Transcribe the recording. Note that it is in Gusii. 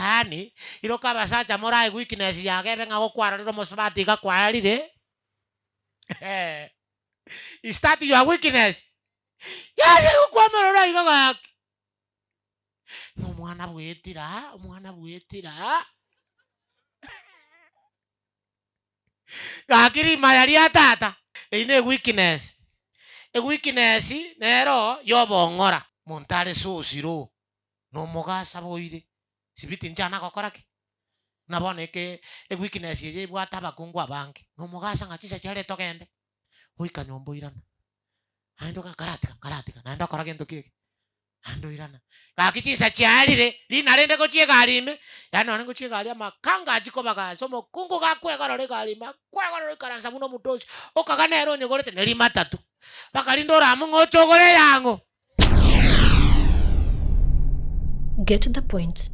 Yaani, iroka abasacha morae weakness yago ebe ng'a gokwarorire omosubati iga kwaerire, is that your weakness? Yaani gokwamorora iga gaki, ng'a omwana bwetire aa, omwana bwetire aa, gaki rimaya ria tata, eyio ne eweakness, eweakness nero ya obong'ora. Monto are so slow, na omogasa boire, sibiti inche nagokora ki? Buna bono eke eweakness eye ebwate abakungu abange, na omogasa ng'a chinsa chiare togende, goika nyomba oirana, naende oga karatiga karatiga naende okora gento ki eke, naende oirana. Gaki chinsa chiarire, rina rende gochia egari ime, yaani nonye ngochia egari amakanga achia kobagasa, omokungu gakwegorora egari ime, akwegorora oikaransa buna omotosi, okaga nere onyegorete ne rimatatu, mpaka rinde oramong'e oche ogore eyang'o. Get the point.